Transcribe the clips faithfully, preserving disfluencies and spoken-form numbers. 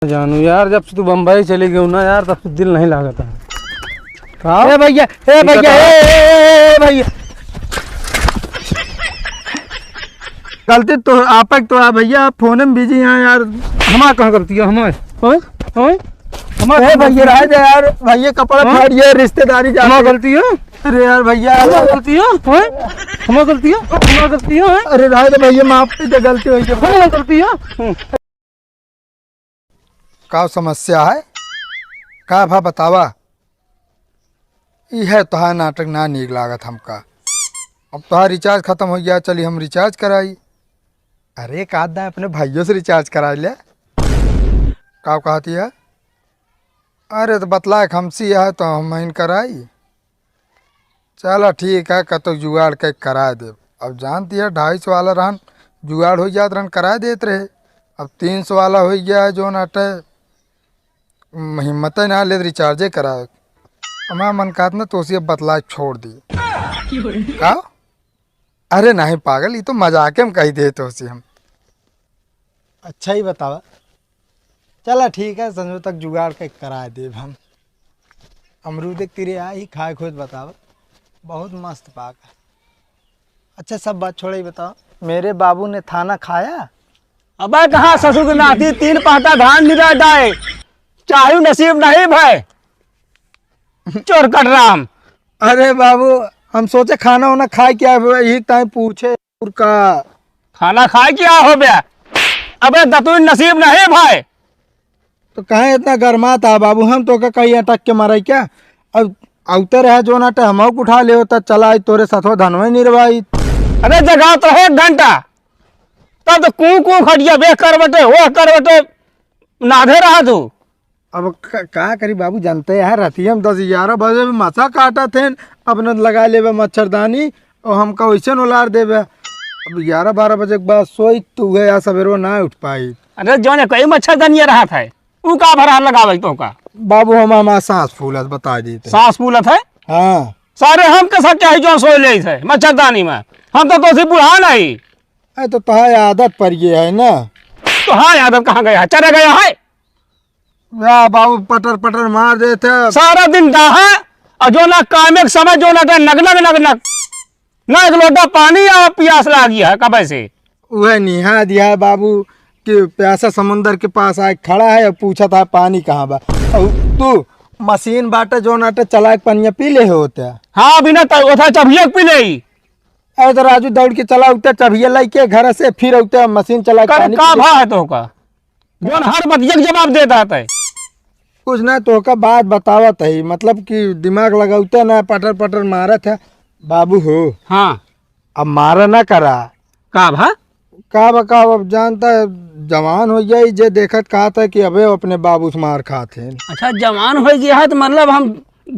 जानू यार, जब से तू बम्बई चली गयू ना यार, तब से दिल नहीं लागत है। का? ए भैया, ए भैया, ए, ए, ए, ए भैया। गलती तो आपक तो है भैया, आप फोन में बिजी हैं यार। हमार कहाँ गलती है? हमार, हैं? हैं? हमार ए कहाँ भैया, गलती है? रह जा यार, भैया कपड़ा हाँ? फाड़, ये रिश्तेदारी जाते हमार हैं। गलती है? अरे यार भैया, हमार गलती है? हैं? हमार गलती है? हमार गलती है? हैं? अरे रह जा भैया, माफ कर दे, गलती हो गई। हमार गलती है? हम्म। का समस्या है? का भा बतावा? इहे तोहार नाटक ना नीक लागत हमका। अब तोहार रिचार्ज खतम होइ गया, चली हम रिचार्ज कराई। अरे का दा अपने भाइयों से रिचार्ज कराइ ले। का कहती है? अरे तो बतलाए हमसी है तो हमहिन कराई। चला ठीक है, कतौ जुगाड़ कइ कराइ देब। अब जानती है ढाई सौ वाला रहन, जुगाड़ होइ जात रहन, कराइ देत रहे। अब तीन सौ वाला होइ गया है जौन अटे, हिम्मतइ ना लेत रिचार्जे कराए। हमार मन कहत ना तोसी अब बतलाए छोड़ दी। का? अरे नहीं पागल, ई तो मजाके में कहि दे तोसी हम। अच्छा ही बतावा। चला ठीक है, संजो तक जुगाड़ कइ कराइ देब हम। अमरूद एक तिरे आई खाए खुद बतावा, बहुत मस्त पाक है। अच्छा सब बात छोड़ा, ही बतावा, मेरे बाबू ने थाना खाया? अबे कहाँ ससुर के नाती, तीन पाटा धान निरा डाए, चाहू नसीब नहीं भय। चोर कटराम। अरे बाबू, हम सोचे खाना वाना खाए क्या है, यही टाइम पूछे और का। खाना खाए क्या हो बे? अबे दतुई नसीब नहीं भाई। तो काहे इतना गरमात है बाबू, हम तोका कहीं अटक के मारे क्या? अब आउते रहे जो ना टे हमहू के उठा ले होता, चला आई तोरे साथवा धनवे निरवाई। अरे जगा तो है एक घंटा, तब तो कू कू खटिया बे करवटे, वो करवटे, नाधे रहा तू। अब क-, का करी बाबू, जानते हैं रतिया में दस ग्यारह बजे में मच्छा काटत हैं, अपने लगा लेबे मच्छरदानी और हमका वैसे उलार देबे। अब ग्यारह बारह बजे के बाद सोई तू है या सवेरो ना उठ पाई। अरे जौन कई मच्छरदानिया रहत है, ऊ का भरा लगावे तो का? बाबू हम हमार सांस फूलत बता देते। सांस फूलत है? हाँ। सारे हम कैसा क्या है जो सोए ले है मच्छरदानी में? हम तो तोसी बुढ़ा नहीं। अरे तो तोहार आदत पड़ गया है ना। तो हाँ, आदत कहाँ गया है? चला गया है। या बाबू पटर पटर मार देते। सारा दिन डाहा, और जो ना कामे के समय जो ना नग नग नग नग, ना एक लोटा पानी आ पियास लागी है कब से। उहे निहा दिया है बाबू कि प्यासा समुंदर के पास आके खड़ा है और पूछत है पानी कहाँ बा। और तू मशीन बाटे जो ना चला के पनिया पी ले होते। हाँ, बिना त-, ओथा चभिया के पी ले। अरे तो राजू दौड़ के चला उठते चभिया लेके घर से, फिर उठते मशीन चला के करे पानी का पी ले। भा है तो का? जौन हर बतिया के जवाब देत रहत है। कुछ ना, तोहका बात बतावत है, मतलब कि दिमाग लगौते ना, पटर पटर मारत है बाबू हो। हाँ। अब मारा ना करा। का भा? का बा, का बा, अब जानता है, जवान हो जाई, जे देखत कहत है कि अबे अपने बाबू से मार खात हैं। अच्छा, जवान हो गया है तो मतलब हम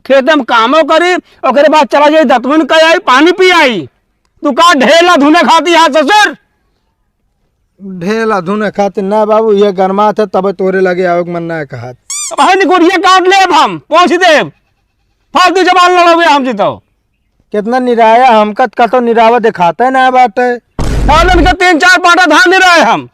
खेते में कामो करी, ओकरे बाद चला जाई दतवन का आई, पानी पी आई। तू का ढेला धुने खाती है ससुर? ढेला धुने खातिर ना बाबू, ये गरमात है, तबे तोरे लगे आवे के मन ना कहत। अब है निकुरिया काट लेब हम, पहुँच देब। फालतू जबान लड़ावे हमसे तो। कितना निराया, हमका त कतो निरावा देखाते ना बाटे। सालन के तीन चार पाटा धान निराए हम।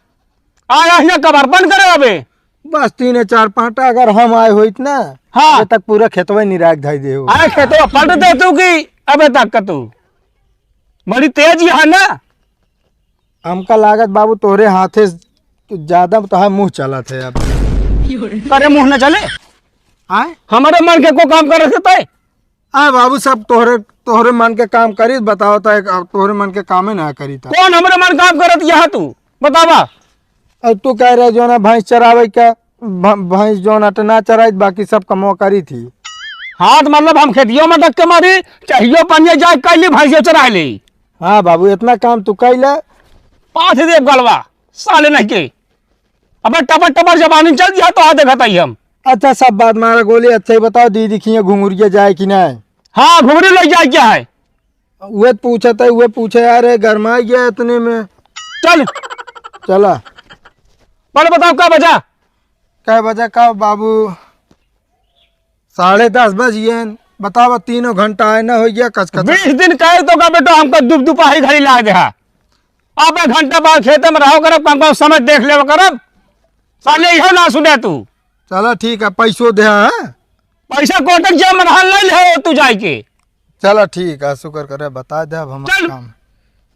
आया हियाँ कबर बंद करे अबे। बस तीन चार पाटा अगर हम आए होइत ना, हाँ। अबे तक पूरा खेतवा निराय के धई दे हो। अरे खेतवा पलट दे तू कि अबे तक का तू। बड़ी तेज यहाँ ना। हमका लागत बाबू तोहरे हाथे ज्यादा तोहार मुँह चलत है अब। करे मुँह न चले? आय? हमरे मन के को काम कर सकता है? आय बाबू, सब तोहरे, तोहरे मन के काम करी, बताओ तो एक, अब तोहरे मन के कामे ना करी था। कौन हमरे मन काम करत यहाँ तू? बतावा। अब तू कह रहे जो ना भैंस चरावे का, भ-, भैंस जो ना तो ना चराई, बाकी सब कमवा करी थी। हाँ, तो मतलब हम खेतियों में डक के मारी, चाहियो पनिया जाए कर ली, भैंसियों चरा ले। हाँ बाबू, इतना काम तू कइला। पाथ देव गलवा, साले नहीं के। अबे टपर टपर जबानी चल दिया तो आ देखत आई हम। अच्छा, सब बात मारा गोली, अच्छा ही बताओ, दीदी खिया घुंघुरिया जाए कि नहीं? हाँ, घुंघरी ले जाए क्या है? उहे पूछत है, उहे पूछे, यार, ये गरमाई गया इतने में। चल। चला। पर बताओ, का बजा? का बजा का बाबू? साढ़े दस बज गए, बतावा, तीनों घंटा आए ना हो गया, कच कच। बीस दिन कहे तो का बेटा, हमको दुप दुपाही घड़ी लाग दे हा। अब एक घंटा बाद खेते में रहो करब, कम कम समय देख लेवा करब। पहले इहो ना सुने तू। चला ठीक है, पैसो दे, हाँ? पैसा कोटक जे मनहान ले ले तू जाइके। चला ठीक है, शुक्र करे, बता दे अब हमार चल। काम।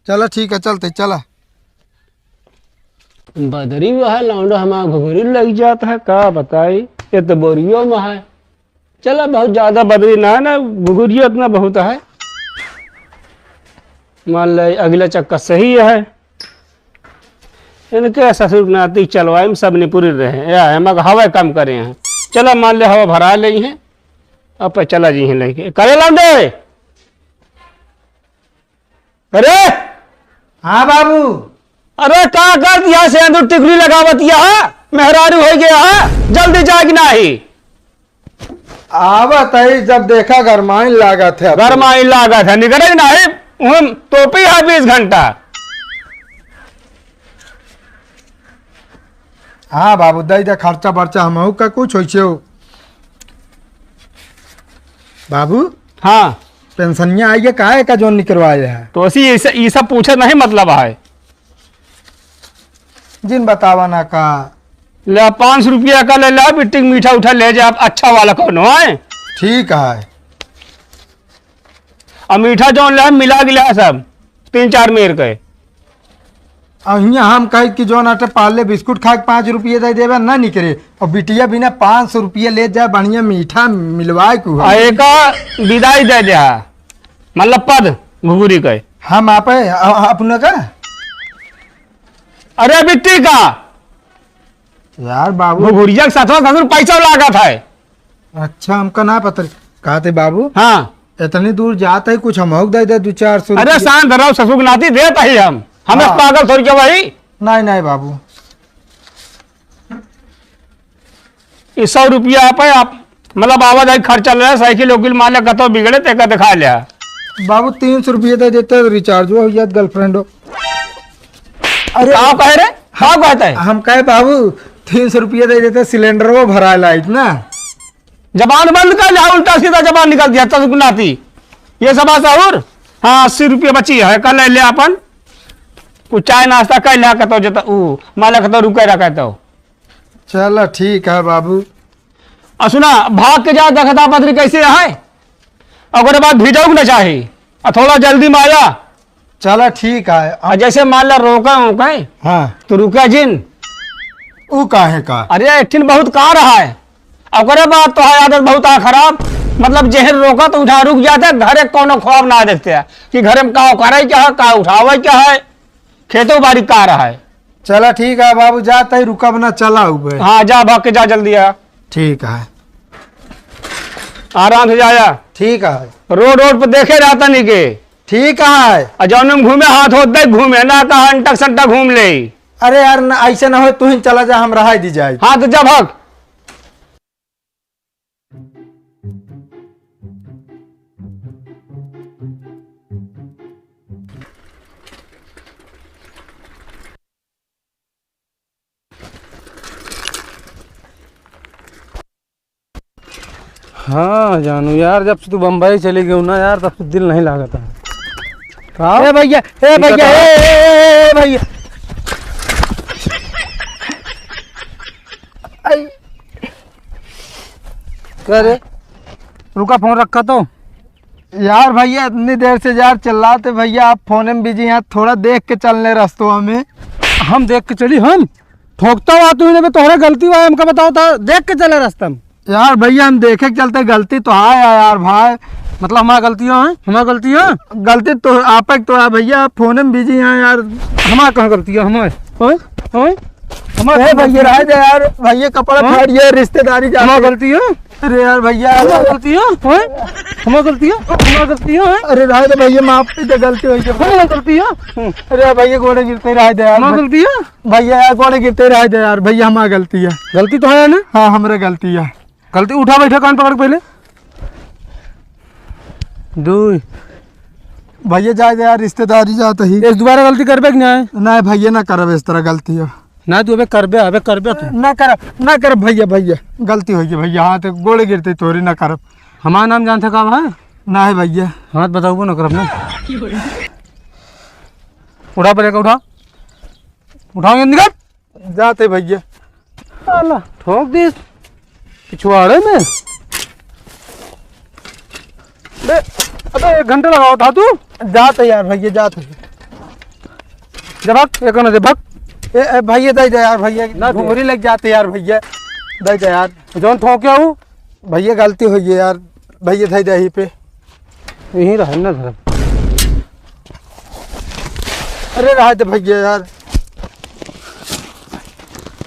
चला ठीक है, चलते, चला। बदरी वह लौंडा हमार घुघरी लग जात है, का बताई, ये तो बोरियो में है। चला, बहुत ज्यादा बदरी ना है ना, घुघरियो इतना बहुत है। मान ले, अगला चक्का सही है। इनके ससुर नाती चलवाई में सब निपुरी रहे। या, हम हवा कम करे हैं। चला, मान ले, हवा भरा ले हैं। अब पे चला जी हैं लेके। करे लौंडे। अरे! हाँ बाबू। अरे का कर दिया सेंदूर टिकुली लगावत यहाँ? मेहरारू हो गया है, जल्दी जाए कि नाही? आवत है, जब देखा गरमाइन लागत है। गरमाइन लागत है, निकले कि नाही? हम टोपी है बीस घंटा। हाँ बाबू, दे दे खर्चा बर्चा, हमहू का कुछ होइसे हो। बाबू। हाँ। पेंशनिया आई है, काहे का जोन निकलवाए है? तो ऐसी ये सब, ये सब पूछे नहीं मतलब है। जिन बतावा ना का। ले पाँच सौ रुपया का ले ला, बिट्टी मीठा उठा ले जा, अच्छा वाला कौनो है? ठीक है। अब मीठा जौन ले मिला गिला सब, तीन चार मेर के। अब हियाँ हम कहे कि जौन आटे पार्ले बिस्कुट खा के पाँच रुपये दे देवे, ना निकले। और बिटिया बिना पाँच सौ रुपये ले जाए, बढ़िया मीठा मिलवाए के हुआ। आ एका विदाई दे दे, मतलब पद घुघुरी के। हम आपे, अ-, अपने का? अरे बिट्टी का? यार बाबू। घुघुरिया के साथ में ससुर पैसा लागत है। अच्छा, हमका ना पता। कहते बाबू। हाँ। इतनी दूर जात है, कुछ हमहू के दे दे दो चार सौ अरे रुपया। शांत रहो, ससुर के नाती देत ही हम। हम हाँ। पागल थोड़ी के भाई। नहीं, नहीं बाबू। ये सौ रुपया आप, आप, मतलब आवाजाही खर्चा ले, साइकिल उकिल मान ले कतो बिगड़े, तेका दिखा लिया। बाबू, तीन सौ रुपया दे देते, रिचार्ज हो जात, गर्लफ्रेंड हो। अरे का कहे रे? का कहता है? हम कहे बाबू, तीन सौ रुपया दे देते, सिलेंडर वो भरा लाइत ना। जबान बंद कर ले, उल्टा सीधा जबान निकाल दिया, तसुक नाती। ये सब सहूर? हाँ, अस्सी रुपया बची है, कल ले अपन। कुछ चाय नाश्ता कर ले, कहता जता, ऊ, माला कहता रुके रहा कहता। चला, ठीक है बाबू। आ सुना, भाग के जा, देखता पत्री कैसे है, ओकरे बाद भिजौक न चाही, आ थोड़ा जल्दी में आया। चला, ठीक है। आ जैसे मान ला रोका, रोका, हाँ। तो रुका जिन। ऊ काहे का? अरे, एक ठिन बहुत कार है, ओकरे बाद तो है आदत बहुत आ खराब, मतलब जेहन रोका तो उठा रुक जाते, घरे कोनो ख्वाब ना देखते हैं कि घरे में का करे क्या है, का उठावे क्या है। खेतो बाड़ी का रहा है। चला ठीक है बाबू, जा तई रुकब ना, चला उबे। हाँ, जा भाग के जा, जल्दी आ। ठीक है। आराम से जाया। ठीक है। रोड, रोड पर देखे रहता नहीं के। ठीक है। आ जौन में घूमे हाथ होत दे घूमे, ना कहा अंटक संटक घूम ले। अरे यार, ना, ऐसे ना हो, तू ही चला जा, हम रहा दी जाए। हाँ, तो जा भाग। हाँ जानू यार, जब से तू बम्बई चली गयू ना यार, तब से दिल नहीं लागत है। का? ए भैया, ए भैया, ए, ए, ए, ए भैया। आई। का रे? रुका, फोन रखा तो। यार भैया, इतनी देर से यार चिल्लाते भैया, आप फोन में बिजी हैं, थोड़ा देख के चलने रस्तवा में। हम देख के चली, हम ठोकता हुआ तू इन्हें, तोहरा गलती हुआ, हमका बताओ तो, देख के चले रास्ता में। यार भैया, हम देखे के चलते गलती तो है यार भाई। मतलब हमारा गलती है, हमारा गलती है। गलती तो आप एक तो है भैया, आप फोन में बिजी हैं यार। हमारा कहाँ गलती है? हमारे, हमारे, हमारे, हमारे ए कहाँ भैया, गलती है? राज है यार, भैया कपड़ा हाँ? फाड़ गया, रिश्तेदारी जा हमारा रही है। गलती है? अरे यार भैया। हमारा गलती है? हैं? हमारा गलती है? हमारा गलती है? हैं? अरे राय दे भैया, माफ कर दे, गलती हो गई। हमारा गलती है? अरे यार भैया, गोड़े गिरते राय दे यार। हमारा गलती है? भैया यार, गोड़े गिरते राय दे यार, भैया हमारा गलती है। गलती तो है ना? हाँ, हमारा गलती है। गलती उठा, बैठा, कान पकड़ के पहले। दुई। भैया जाए दे यार, रिश्तेदारी जात ही। इस दोबारा गलती करबे कि नहीं? नहीं भैया, ना करब इस तरह गलती अब। ना तू अबे करबे, अबे करबे तू। ना करब, ना करब भैया, भैया। गलती हो गई भैया, हाँ तो गोड़े गिरते तोरी ना करब। हमारा नाम जानते का है? ना है भैया। हाँ तो बताओ ना करब ना। उठा पहले का उठा। उठाओ ये निकल। जाते भैया। साला, ठोक दिस पिछवाड़े में। बे, अबे एक घंटा लगावा था तू। जात है यार भैया, जात है। जा भाग, एक ना दे भाग। ए, ए, भैया दे दे यार भैया, ना दे। घुंघरी लग जाते यार भैया, दे दे यार। जौन ठोके हूँ। भैया गलती होइ गई यार, भैया दे दे यहीं पे। यहीं रहे ना धरम। अरे रहा दे भैया यार।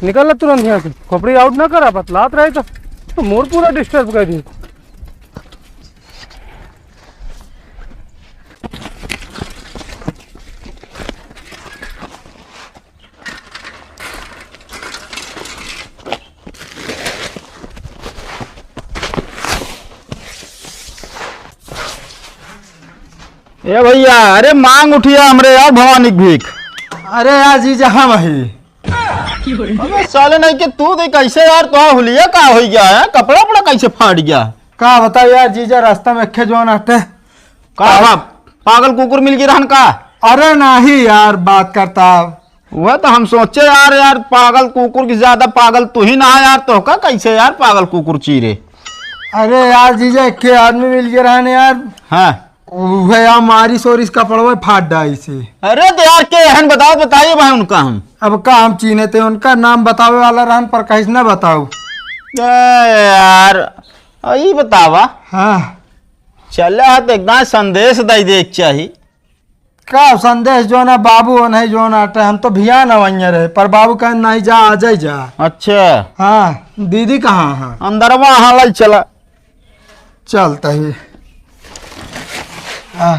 निकल ला तुरंत यहाँ से, खोपड़ी आउट ना करा, बतलात रहे तो, तो मूड पूरा डिस्टर्ब कर दी। ए भैया, अरे मांग उठिया हमरे यार भवानी के भीख। अरे यार जीजा, हाँ भाई। अबे साले नहीं कि तू देख कैसे यार, तो हुलिया का हो गया है, कपड़ा उपड़ा कैसे फाट गया? का बताओ यार जीजा, रास्ता में अखे जौन आटे। का बाप, पागल कुकुर मिल गई रहन का? अरे नहीं यार, बात करता। वह तो हम सोचे यार, यार पागल कुकुर की ज्यादा पागल तू ही ना यार, तो का कैसे यार पागल कुकुर चीरे? अरे यार जीजा, एक आदमी मिल गए रहने यार। हाँ। वह यार मारी सोरिस कपड़वा फाट डाई से। अरे तो यार के रहन बताओ, बताइए भाई उनका हम। अब का हम चीने थे, उनका नाम बतावे वाला रहन पर कहीं ना बताओ। ए यार, ई बतावा। हाँ। चले हा तो एक दाई संदेश दे दे के चाही। का संदेश जो ना बाबू वो नहीं जो ना आटे, हम तो भिया ना वहीं रहे, पर बाबू कहे नहीं जा, आ जाए जा। अच्छा। हाँ, दीदी कहाँ है? अंदरवा हाँ लाई चला। चलता ही। आ,